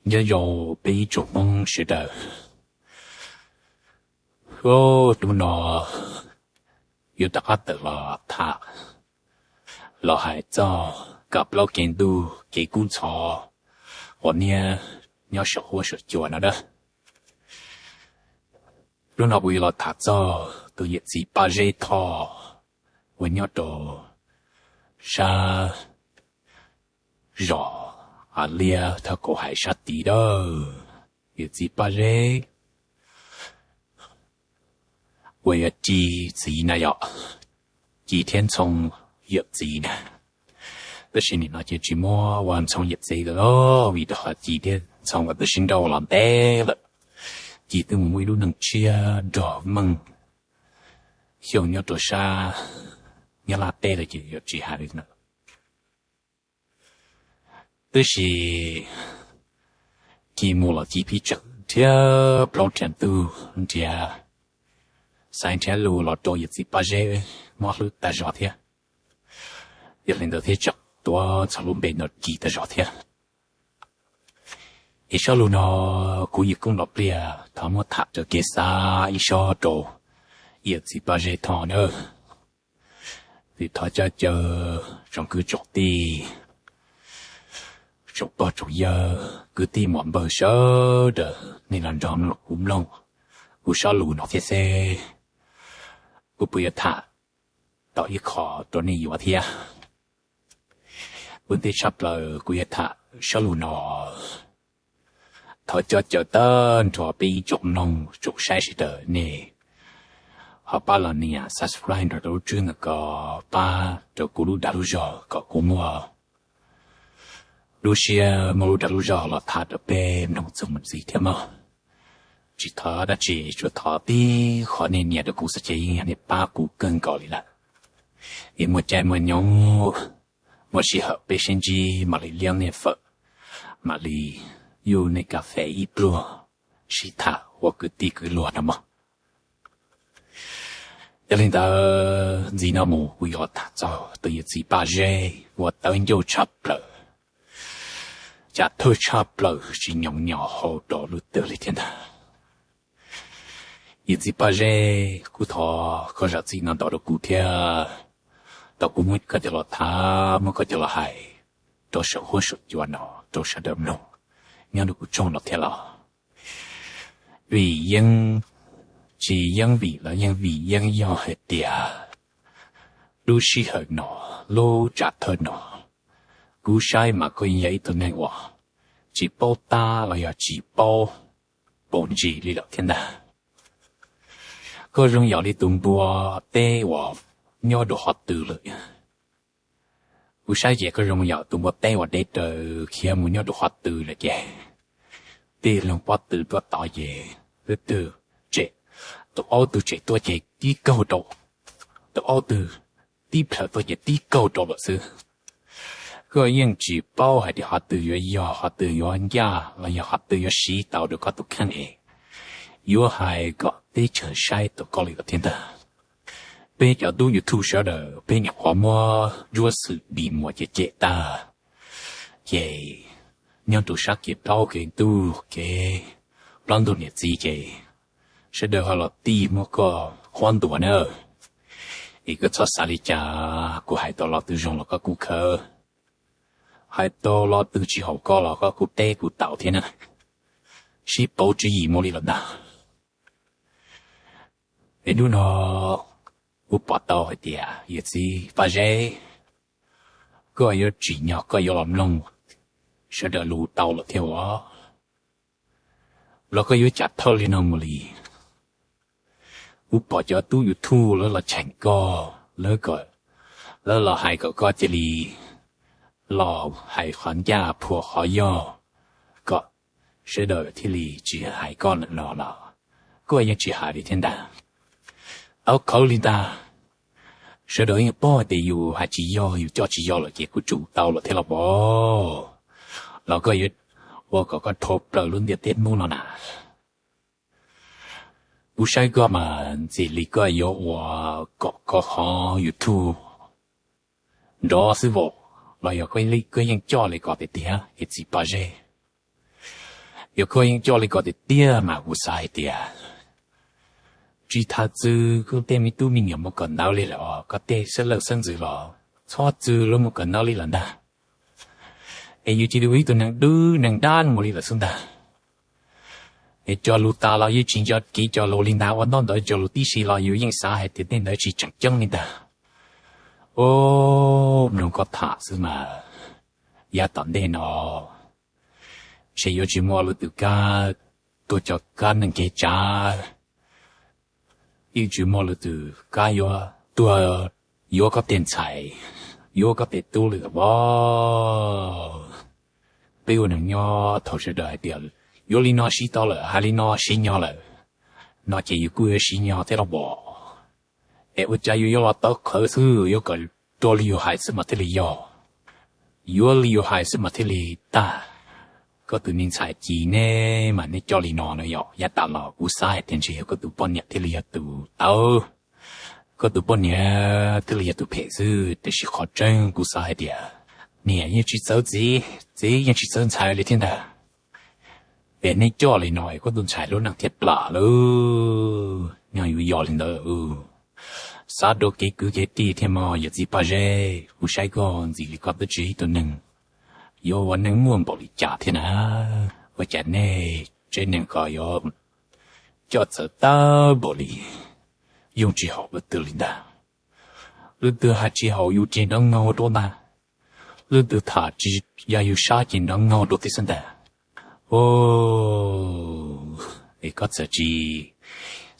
Nyob zoo peb ib tsoom Hmoob sawv daws. Hnub no yuav rov qab tawm los tham, los hais txog kaum plaub kev ntuj kev kub ntxhov uas niaj nyob saum huab saum cua no na. Hnub no kuv yuav los tham txog tus yawm txiv Paj Zeb Thoj uas nyob rau sab zos Av Liab, thab kaum hais sab tid dawb. Yawm txiv Paj Zeb uas yog Ci txiv na yom, Ci thiab Ntxhoo yawm txiv na. Tab sis nim no ces tsis muab ua Ntxhoo yawm txiv lawm, vim rau qhov Ci thiab Ntxhoo tab sis nrauj los ntev lawm. Ci twb mus muaj ib lub neej tshiab nrog Meej Xyooj nyob rau sab Nyab Laj teb lawm ces yuav tsis hais li ntawd. Tab sis Ci mus los Ci pib tseem nrhiav plaub nrhiav ntug, nrhiav xaiv nrhiav lus los rau yawm txiv Paj Zeb mob hlwb tag zog thiab. Yog li ntawd thiaj tseem tuav txog lub npe no Ci tag zog thiab. Es zaj lus no kuv yawm koob los pliag thov muab tham raws kev xav ib sob rau yawm txiv Paj Zeb Thoj na. Vim thov coj caw tsoom kwv tsoom tij, tsoom pog tsoom yawg, kwv tij muam npawg sawv daws nej los nrog kuv mloog kuv zaj lus no thiab seb kuv puas yuav tham tau ib qho rau nej yuav thiab. Ua ntej tshaj plaws kuv yuav tham zaj lus no, thov coj caw tag nrho peb ib tsoom mloog tsoom saib sawv daws nej ho pab los nias subscribe nrog rau lub tswb ntawm ko, pab rau kuv lub dag lub zog kom kuv muaj lub siab muaj lub dag lub zog los tham rau peb mloog txuas mus ntxiv thiab mog. Tsis thov dab tsi, tsuas thov tib qho nej nias rau kuv xwb ces yeej yog nej pab kuv kawg nkaus li lawm. Es muaj caij muaj nyoog, muaj sij hawm peb sib ntsib mam li liab nej fawm, mam li yuj nej kas fes ib pluag, sib tham ua kwv tij kwv luag no mog. Yog li ntawd ntxiv no mus kuv yuav tham txog tus yawm txiv Paj Zeb uas tawv ncauj tshaj plaws, cas thawj tshaj plaws tsis nyoos nyos hau rau lub twg li thiab ntag. Yawm txiv Paj Zeb, kuv thov koj zam txim no ntau rau kuv thiab, tau kuv muab koj coj los tham, muab koj coj los hais rau saum huab saum cua no rau sawv daws mloog nyob rau kuv tshooj no thiab los. Vim yeej tsis yeej vim los yeej vim yeej yog hais tias lub sij hawm no, lub tsam thawj no, kuv saib mas koj yog ib tug neeg uas tsis paub tab los yog tsis paub paus ntsis li lawm thiab ntag. Koj zoo yam li tus npua teb uas nyob rau qhov twg lawm. Kuv saib ces koj zoo yam tus npua teb uas deb raws khiav mus nyob rau qhov twg lawm ces tij laug pob tw tuaj tod ces twb twg tsem, tus aub twg tsem tuaj ces tib kaug rau, tus aub twg tib plhaw tuaj ces tib kaug rau lawm xwb. Koj yeej tsis paub hais tias qhov twg yuav yog, qhov twg yuav ncaj los yog qhov twg yuav siv tau rau koj tus kheej es yuav hais kom teb chaws saib tau koj li lawm thiab ntag. Peb cov tub YouTube sawv daws peb nyuam qhuav muab Ntsuab Xwm Npis Muas cem cem tag ces nyob rau sab kev plaub kev ntug kev plaub ntug niam txiv ces sawv daws ho los tij muab koj qhuab ntuas na. Es koj txhob xav li cas, kuv hais tau lo twg zoo los koj kuj khawb, hais tau lo twg tsis haum koj los koj kuj teb kuv tau thiab na. Sib pauv tswv yim mus li lawm ntag. Es hnub no kuv pom tau hais tias yawm txiv Paj Zeb, koj yuav tsim nyog koj yuav los mloog sawv daws lus tau lawm thiab os, los koj yuav cas thawj li no mus li. Kuv pom cov tub YouTube lawv los cheem koj, lawv kom, lawv los hais kom koj cia li los hais qhov ncaj phua qhov yog, kom sawv daws thiaj li tsis hais koj lawm no los koj yeej tsis hais li thiab ntag. Tau khawb li ntag. Sawv daws yeej paub hais tias yus hais tsis yog, yus coj tsis yog lawm ces kuj tsum tau lawm thiab los pom, los koj yuav ua kom koj dhau plaws lub ntiaj teb Hmoob no na. Kuv saib koj mas ntxim li koj yuav ua kom koj qhov YouTube nrov xwb vaum, los yog koj yeej coj li ko tiag tiag es txiv Paj Zeb. Yog koj yeej coj li ko tiag tiag mas kuv xav hais tias tsis tas txwv koj tej me tub me nyuam mus kawm ntawv li lawm, koj tej xeeb leej xeeb ntxwv los txhob txwv lawv mus kawm ntawv li lawm ntag. Es yus cia li ua ib tug neeg dub neeg dab mus li lawm xwb ntag. Es cog lus tas los yeej tsis nco kev cog lus li ntag, ua ntej ntawd cog lus tib si los yus yeej xav hais tias tej ntawd tsis tseem ceeb li ntag. Ub, mloog koj tham xwb mas, yav tom ntej no ntshe yuav tsis muaj leej twg kam tuaj coj koj neej kev tsav, yeej tsis muaj leej twg kam yuav tuaj yuav koj tej ntxhais, yuav koj tej tub li os. Peb ua neeg nyob thaum sawv daws hais tias yuav li no siv tau lawm, hais li no siv nyog lawm, no ces yus kuj yuav siv nyog thiab los pom. Es ua cas yus yuav los tawv qhawv xwb, yuav kom raws li yus hais xwb mas thiaj li yog, yuav li yus hais xwb mas thiaj li tag. Koj tus me ntxhais ci neb mas neb coj li no na yom, yav tas los kuv xav hais tias ntshe yog koj tus poj niam thiaj li yog tus tawv, koj tus poj niam thiaj li yog tus phem xwb, tiam sis qhov tseeb kuv xav hais tias niam yeej tsis txawv txiv, txiv yeej tsis txawv ntxhais li thiab ntag. Es neb coj li no es koj tus ntxhais lub neej thiaj plam lawm, nyob yuav yog li ntawd lawm. Xav rau kev kwv kev tij thiab mog yawm txiv Paj Zeb, kuv saib koj ntxim li koj twb tsis yog ib tug neeg yuav ua neej muaj npaum li cas thiab na. Ua cas nej tsev neeg ko yuav coj txawv tag npaum li, yooj tsis haum leej twg li ntag. Leej twg hais tsis haum yus ces nrov nkaug rau ntag, leej twg tham tsis yog yus sab ces nrov nkaug rau thiab xwb ntag. Ub, es koj txawm tsis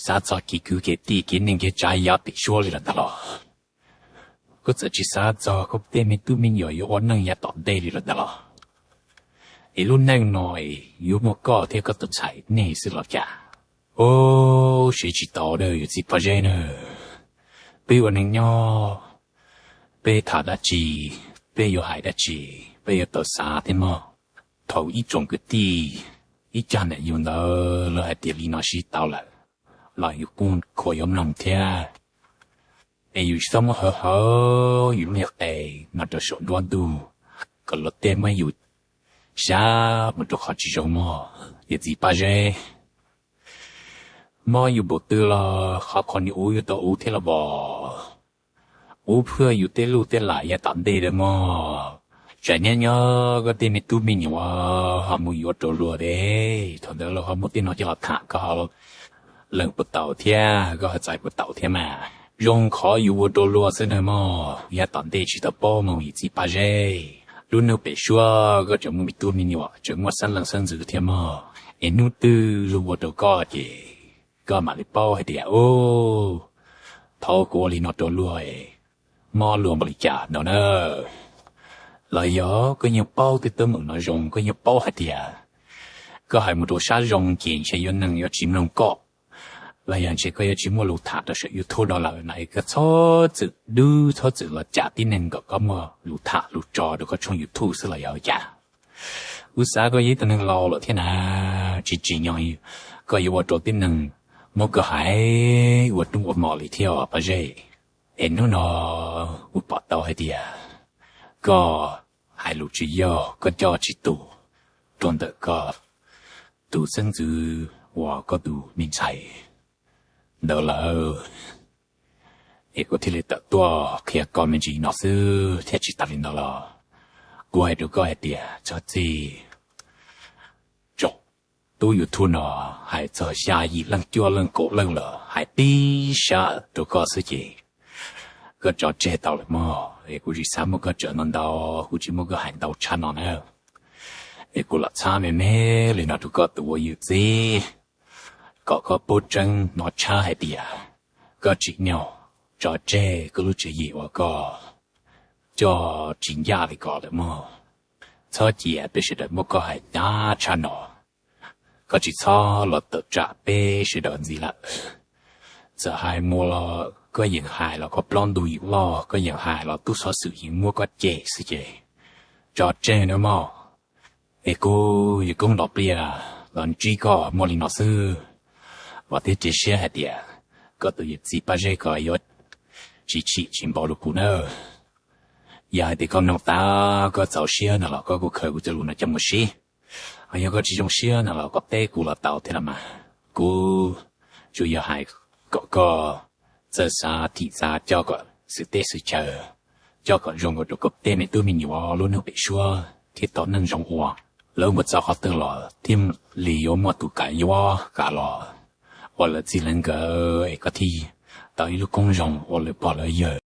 xav txog kev kwv kev tij kev neej kev tsav yav tim suab li lawm ntag los? Koj txawm tsis xav txog koj tej me tub me nyuam yuav ua neej yav tom ntej li lawm ntag los? Es lub neej no es yuav muaj koj thiab koj tus ntxhais nej xwb los cas? Ub, siv tsis tau na yawm txiv Paj Zeb na. Peb ua neeg nyob, peb tham dab tsi, peb yuav hais dab tsi, peb yuav tau xav thiab mog. Thaum ib tsoom kwv tij ib cag ntawm yus ntawd lawv hais tias li no siv tau lawm los yus kuj khuv yuav mloog thiab. Es yus tsis txhob muab hawv hawv yus lub niag qe no rau saum nruab ntug kom luag tej muab yus sab mus rau qhov tsis zoo mog yawm txiv Paj Zeb. Mob yus npaum twg los qhov qhov niag ub yuav tau ub thiab los pom. Ub phuaj yus tej luj tej lam yav tom ntej da mog. Tsam nyob nyob koj tej me tub me nyuam ho mus yuav rau luag de, thaum ntawd lawv ho muab tej no coj los tham koj ho lees puas tau thiab koj ho txais puas tau thiab mas. Zoo qhov yus ua rau luag xwb na mog, yav tom ntej tsis tau paub mus yawm txiv Paj Zeb. Lub neej pem suab koj tseem muaj me tub me nyuam tseem muaj xeeb leej xeeb ntxwv thiab mog, es hnub twg luag ua rau koj ces koj mam li paub hais tias ub, thaum kuv ua li no rau luag mob luag npaum li cas no na. Los yog koj yeej paub tej teeb meem no zoo, koj yeej paub hais tias koj hais mus rau sab zoo ces ntshe yuav neeg yuav tsis mloog koj, los yog ntshe koj yuav tsis muaj lus tham rau saum YouTube no lawm na, es koj txhob txwm dwb txhob txwm los cam tib neeg kom koj muaj lus tham lus tso rau koj tshooj YouTube xwb los yog cas? Kuv xav koj yog ib tug neeg laus lawm thiab na, tsis tsim nyog koj yuav ua rau tib neeg muab koj hais ua roob ua mos li thiab os Paj Zeb. Es hnub no kuv pom tau hais tias koj hais lus tsis yog, koj coj tsis tus rau ntawm koj tus xeeb ntxwv uas koj tus me ntxhais ntawd lawm. Es kuv thiaj li tawm tuaj qhia koj me ntsis no xwb thiab tsis tas li ntawd los kuv hais rau koj hais tias txog txij tsoom tub YouTube no hais txog xya yim leej cuaj leej kaum leej los hais tib sab rau koj xwb ces koj tso tseg tau lawm mog. Es kuv tsis xav muab koj tsam no ntau, kuv tsis muab koj hais ntau tshaj no na. Es kuv los txhab me me li no rau koj tus ua yawm txiv kom koj paub tseeb no tshab hais tias koj tsim nyog tso tseg koj lub tswv yim uas koj coj tsis ncaj li ko lawm mog. Txhob cia peb sawv daws muab koj hais ntau tshaj no. Koj tsis txhob los tawm tsam peb sawv daws ntxiv lawm. Txawm hais mus los koj yeem hais los koj plaub ntug yeem loj, koj yeem hais los tub xov xwm yeem muab koj cem xwb ces tso tseg nawb mog. Es kuv yawg koob nto pliaj los ntsib koj muaj li no xwb, vam thiab cia siab hais tias koj tus yawm txiv Paj Zeb ko yuav tsis chim tsis npau rau kuv nawb. Yog hais tias koj mloog tas koj txaus siab no los koj kuj khaws kuv cov lus no coj mus siv. Yog koj tsis zoo siab no los koj teb kuv los tau thiab los mas. Kuv tsuas yog hais kom koj txawj xav thim xav coj kom xwm teb xwm chaw, coj kom zoo rau koj tej me tub me nyuam lub neej pem suab thiaj tau neej zoo ua. Lawv mus txog qhov twg los thiaj li yuav muaj tus kam yuav kam los ua lawv txij lawv nkawm, es koj thiaj tau ib lub koob zoo ua lawv pog lawv yawg.